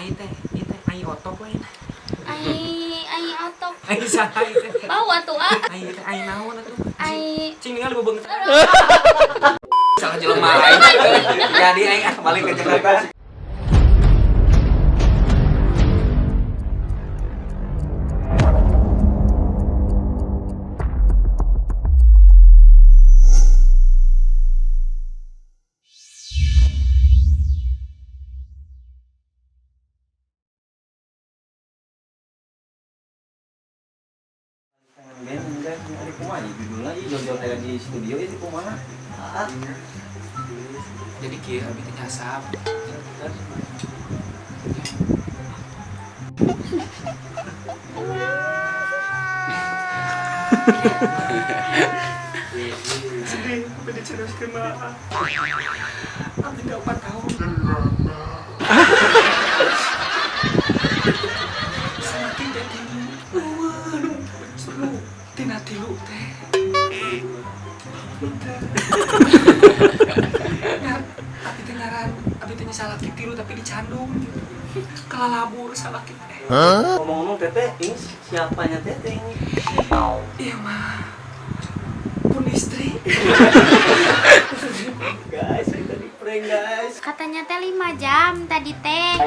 Ai teh, ieu teh ai otok we. Ai ai otok. Ai saha ieu teh? Bau atuh ah. Ai teh ai naon atuh? Ai Cing ningali bebeungeut. Salah jelema aing. Jadi aing ah balik ke Jakarta. Judulnya di studio itu kumaha? Jadi kieu abi teh nyasap. Sedih, abi diceriuskeun mah. Abi teh 4 tahun. Semakin teh tilu, tina tilu teh. Abi teh ngaran, abi teh salaki tilu tapi dicandung gitu. Kalalabur salaki teh. Ngomong-ngomong teteh, ini siapanya teteh ini? Iya mah, pun istri. Guys, kita di prank guys. Katanya teh 5 jam tadi teh.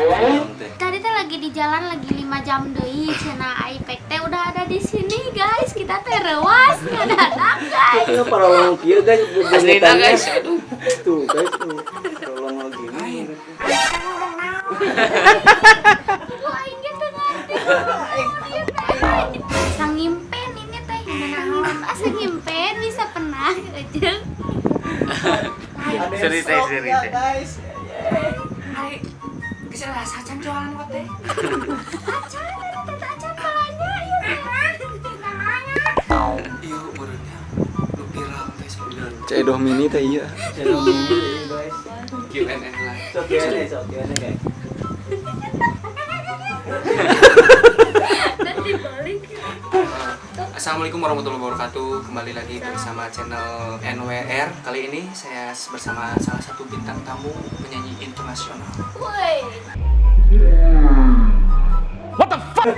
Tadi teh lagi di jalan lagi 5 jam deui cenah Aipek teh udah ada di sini guys. Kita teh rewas ngadadak guys. Ini parolong kieu guys, Aslina guys, aduh. Tuh guys tuh. Parolong gini. Wah, aing ge teu ngarti. Asa ngimpen ini teh naon? Asa ngimpen bisa pernah jeung. Seri teh, seri teh. Guys. Ai, geus rasa can jualan kok teh. Acan, teh acan balanya ieu teh. Ieu meureunnya nu viral teh sebenarnya. Cek Edoh mini teh ieu. Channel mini guys. Q&A lah. Sok Q&A, sok Q&A guys. Dan dibalik. Assalamualaikum warahmatullahi wabarakatuh. Kembali lagi bersama channel NWR. Kali ini saya bersama salah satu bintang tamu penyanyi internasional. Woi. What the fuck?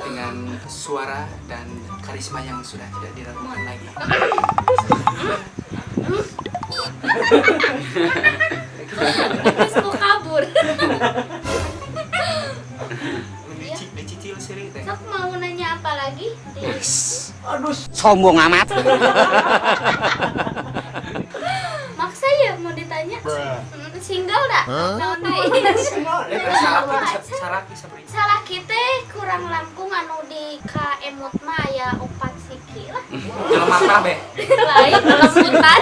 Dengan suara dan karisma yang sudah tidak diragukan lagi. Terus mau kabur. Dicicil sih teh. Sok mau nanya apa lagi? Yes. Aduh, sombong amat. Maksa ya mau ditanya? Single dah? Naon deui? Salaki sabri. Salaki teh kurang langkung anu di ka emut mah aya 4 siki lah. Jelema kabeh. Lain lemutan.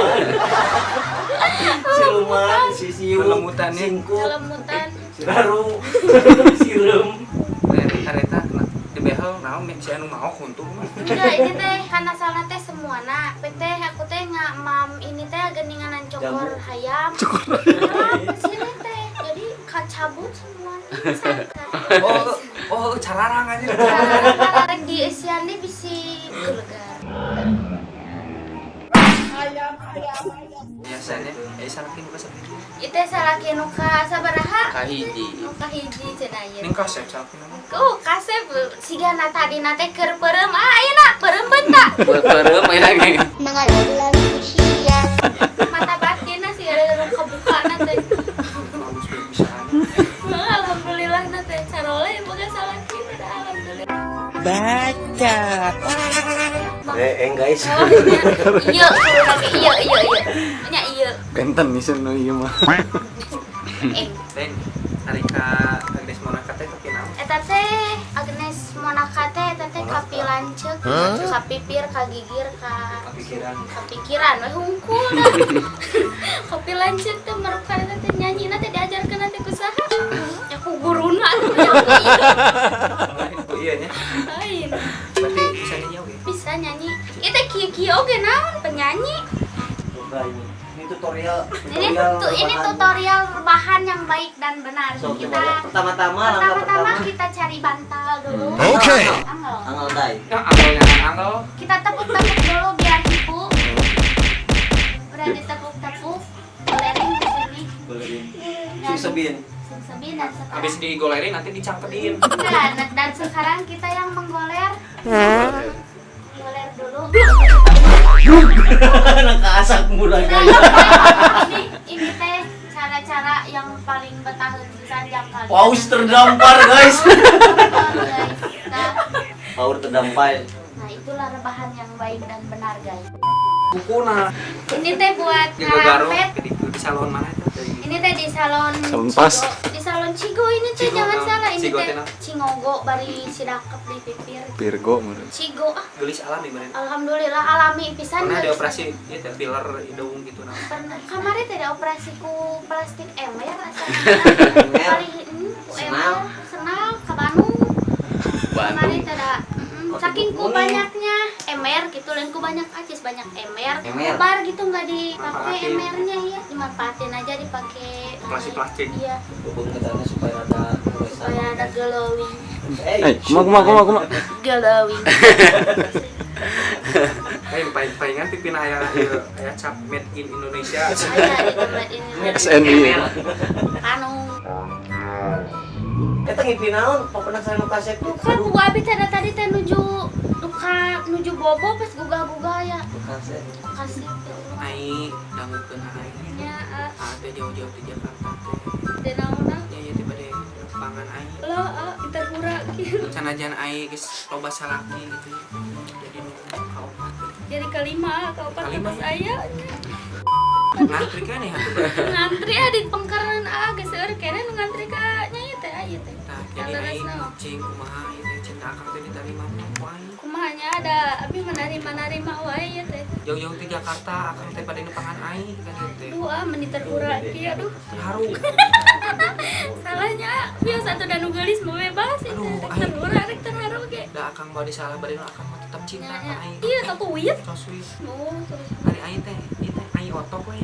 Siluman, sisiu, Lelemutan ya. singkuk, Lelemutan. siraru, sireum. Kareta di behel naon si anu maok huntu mah. Enggak, ini teh karena salah teh semuana. Teh aku teh nggak mam ini teh geninganan cokor hayam. Cokor hayam. Sini teh. Jadi kacabut semua. Oh, oh cararang aja. Cararang di isian di bisi gelegar. Ayam, ayam, ayam. Biasanya, salaki nu ka sabaraha? Itu salaki nu ka sabaraha? Ka hiji. Nu ka hiji cenah ieu. Ning kasep salaki nu. Ku kasep sigana tadina teh keur peureum. Ah, ayeuna peureum bentak. Peureum ayeuna ge. Mata batinna sih ada nu kabukana teh. Bagus bisaan. Alhamdulillah na teh carole boga salaki teh alhamdulillah. Baca. Guys. Oh, iya, iya, iya, iya. Nya iya. Benten nih nu ieu mah. Teh, ari ka Agnes Monaka teh tapi naon? Eta teh Agnes Monaka teh eta teh kapi lanceuk, ka pipir, ka gigir, ka kapikiran. Kapikiran we hungkul dah. Kapi lanceuk teh merupakan eta teh nyanyina teh diajarkeun teh ku saha? Ya ku guruna atuh ya. Ku ieu nya. Lain. Berarti bisa nyanyi oge? Bisa nyanyi. Ieu teh kieu-kieu oge naon penyanyi. Coba ini. Ini tutorial. Ini tutorial rebahan yang baik dan benar. So, kita pertama-tama kita cari bantal dulu. Oke. Angel. Angel dai. Nah, angel jangan angel. Kita tepuk-tepuk dulu biar hipu. Udah ditepuk-tepuk, golerin di sini. Golerin. Sungsebin. Sungsebin dan sekarang habis digolerin nanti dicangketin. Enggak, dan sekarang kita yang menggoler. Goler dulu. Nangka asak murah guys. Ini teh cara-cara yang paling betaheun pisan jang kali. Paus terdampar guys. Nah, Paur terdampar. Nah, itulah rebahan yang baik dan benar guys. Kukuna. Ini teh buat ngarapet. Di salon mana itu? Ini teh di salon Salon pas. Di salon Cigo ini teh jangan salah ini teh Cingogo bari sidakep di pipir. Virgo menurut. Cigo ah. Gelis alami bener. Alhamdulillah alami pisan. Pernah dioperasi ieu teh filler hidung gitu nah. Pernah. Kamari teh dioperasi ku plastik ember rasana. Kali ku ember senal ka Bandung. Kamari teh da saking ku banyaknya ember gitu lain ku banyak acis banyak ember. Lebar gitu nggak dipakai embernya ya, dimanfaatin aja dipakai plastik-plastik. Iya. Bebengketannya supaya ada supaya ada glowing. Kumaha kumaha. Glowing. Palingan pipin aya aya cap made in Indonesia. Aya itu made in Indonesia. SNI. Anu. Eta ngipi naon pokona saya nu kasep tuh. Kan gua abi teh tadi teh nuju duka nuju bobo pas gugah-gugah ya. Kasep. Kasep ya Allah. Ai dangukeun ai. Nya ah teh jauh-jauh ti Jakarta teh. Teh naonna? Nya ieu teh bade pangan ai. Lah ah terhura kieu. Sanajan ai geus loba salaki gitu ya. Jadi nu kaopat. Jadi kalima kaopat pas aya. Ngantri kan ya atuh. Ngantri ah di pengkeran ah geus seueur keneh nu ngantri ka nya ieu teh ieu teh. Tah jadi ai cing kumaha ieu teh cinta akang teh diterima ku aing. Kumaha nya ada abi menerima-nerima wae ieu teh. Jauh-jauh ti Jakarta akang teh pada nepangan aing kan ieu teh. Duh ah meni terhura kieu aduh. Terharu. Salahnya biasa tuh da nu geulis mah bebas ieu teh terhura rek terharu ge. Da akang bade salah bade akang mah tetep cinta ka aing. Iya tau kuit. So sweet. Oh, terus. Ari aing teh ieu teh aing otok we.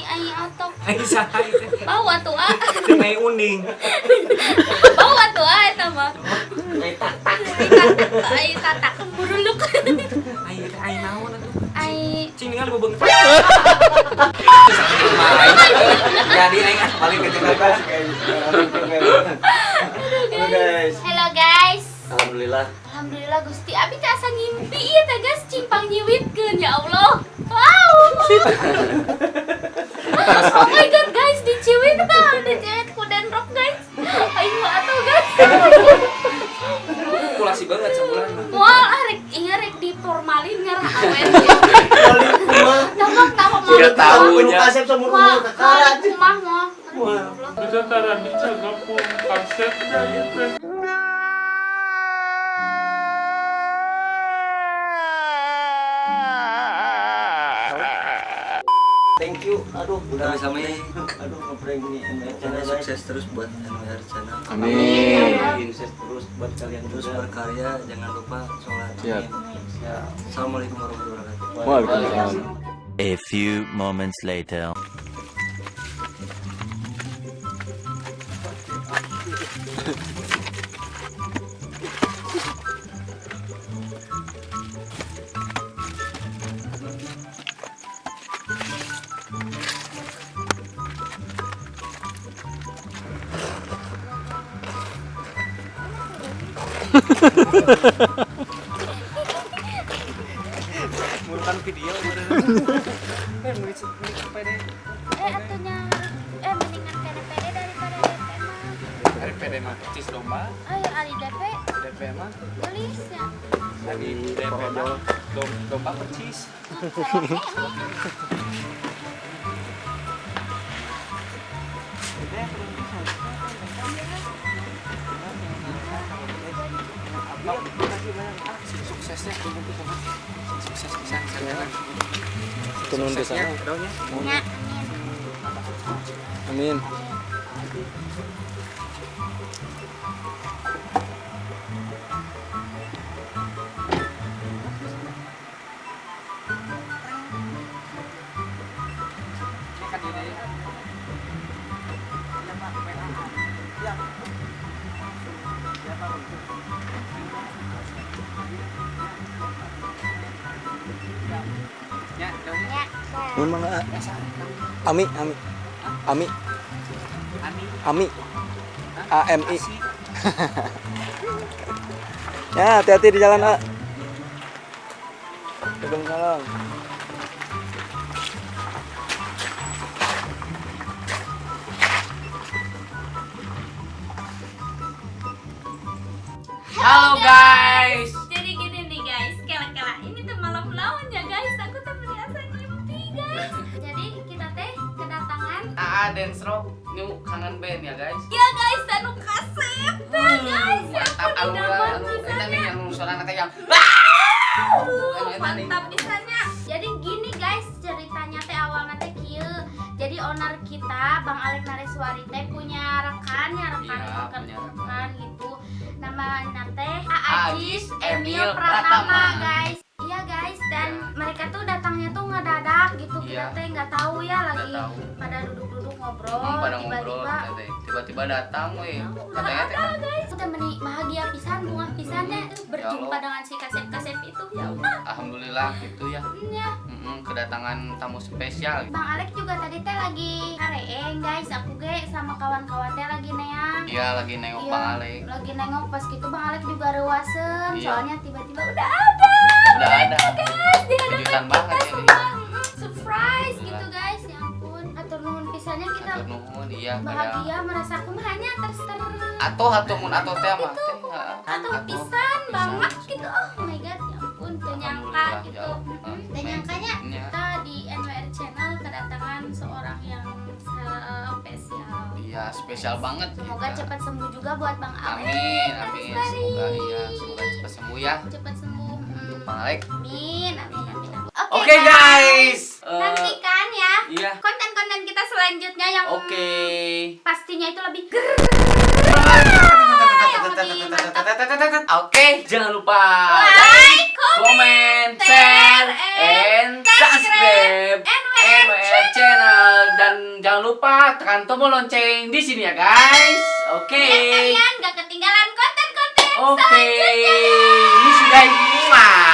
Ai otok. Ai saha ieu teh? Bau atuh ah. Teu uning. Bau atuh ah eta mah. Ai tak-tak. Ai tatak buruluk. Ai teh ai naon atuh? Ai cing ningali bebeungkeut. Jadi aing ah balik ke Jakarta. Halo guys. Hello guys. Alhamdulillah. Alhamdulillah Gusti abi teh asa ngimpi ieu teh guys cimpang nyiwitkeun ya Allah. Wow. Oh my god guys, diciwit tah, diciwit ku denrok guys. Aing mah atuh guys. Kulasi banget sebulan. Moal ah rek ieu rek diformalin ngarah awet. Kumaha tahu mah. Tidak tahu nya. Kasep seumur umur kakara. Kumaha moal. Bisa tara bisa gapung kasepnya ieu. Thank you. Aduh, udah sama-sama. Aduh, ngeprank nih NWR Channel. Sukses terus buat NWR Channel. Amin. Sukses terus buat kalian terus juga. Berkarya, jangan lupa sholat. Siap. Siap. Assalamualaikum warahmatullahi wabarakatuh. Waalaikumsalam. A few moments later. Murukan video atunya mendingan kene PD daripada DP mah. Dari PD mah cis domba. Ayo ari DP. DP mah gelis ya. Ari DP mah domba percis. Suksesnya sukses pisan Turun ke sana. Ya, amin. Mun mangga. Ami, ami. Ami. Ami. A M I. Ya, hati-hati di jalan, A. Waalaikumsalam. Halo guys. Jadi gini nih guys, kela-kela ini tuh malam lawan ya guys. Aku tuh merasa mimpi guys. Jadi kita teh kedatangan AA Dance Rock New Kangen Band ya guys. Ya guys, anu kasep teh guys. Ya Mantap ampun, anu idaman anu eta pisannya. nih yang suara anak yang Mantap pisannya. Jadi gini guys, ceritanya teh awalnya teh kieu. Jadi owner kita Bang Alek Nareswari teh punya rekan ya, rekan Iya, rekan, punya rekan. rekan gitu. Namanya teh Aajis Aajis Emil Emil Pratama, Pratama. guys. Iya guys, dan mereka tuh datangnya tuh ngedadak gitu. Kita Iya. teh nggak tahu ya lagi tahu. pada duduk-duduk ngobrol, Pada ngobrol tiba-tiba teh. Tiba-tiba datang weh. Katanya teh ada guys. Udah meni bahagia pisan, bunga pisannya berjumpa Ya Allah. dengan si kasep-kasep itu ya Allah. Alhamdulillah gitu ya. Ya. Kedatangan tamu spesial. Bang Alek juga tadi teh lagi kareeng guys, aku ge sama kawan-kawan teh lagi neang. Iya lagi nengok Iya, Bang Alek. Lagi nengok pas gitu Bang Alek juga rewasen, Iya. soalnya tiba-tiba udah ada. Udah ada. Guys, di hadapan Kejutan kita banget ini. semua. Surprise Alhamdulillah. gitu guys, ya ampun. Atur nuhun pisannya kita Atur nuhun iya pada bahagia merasa kumahanya ter ter atau atau mun atau teh mah teh heeh. atau Atuh pisan banget gitu. Oh my god, ya ampun, teu nyangka Alhamdulillah, gitu. ya Allah. Teu nyangkanya Iya. kita di NWR Channel kedatangan seorang yang spesial. Iya, spesial banget. Semoga kita. cepat sembuh juga buat Bang Alek. Amin, amin. Semoga iya, semoga cepat sembuh ya. Cepat sembuh. Bang Alek. Amin, amin, amin. Amin. Oke, guys. Nantikan ya Iya. konten-konten kita selanjutnya yang Oke. pastinya itu lebih ger yang lebih mantap. Oke, jangan lupa Like, comment, share, share, and subscribe NWR NWR Channel dan jangan lupa tekan tombol lonceng di sini ya guys. Oke. Biar kalian gak ketinggalan konten-konten Oke. selanjutnya. Ini sudah. Mwah.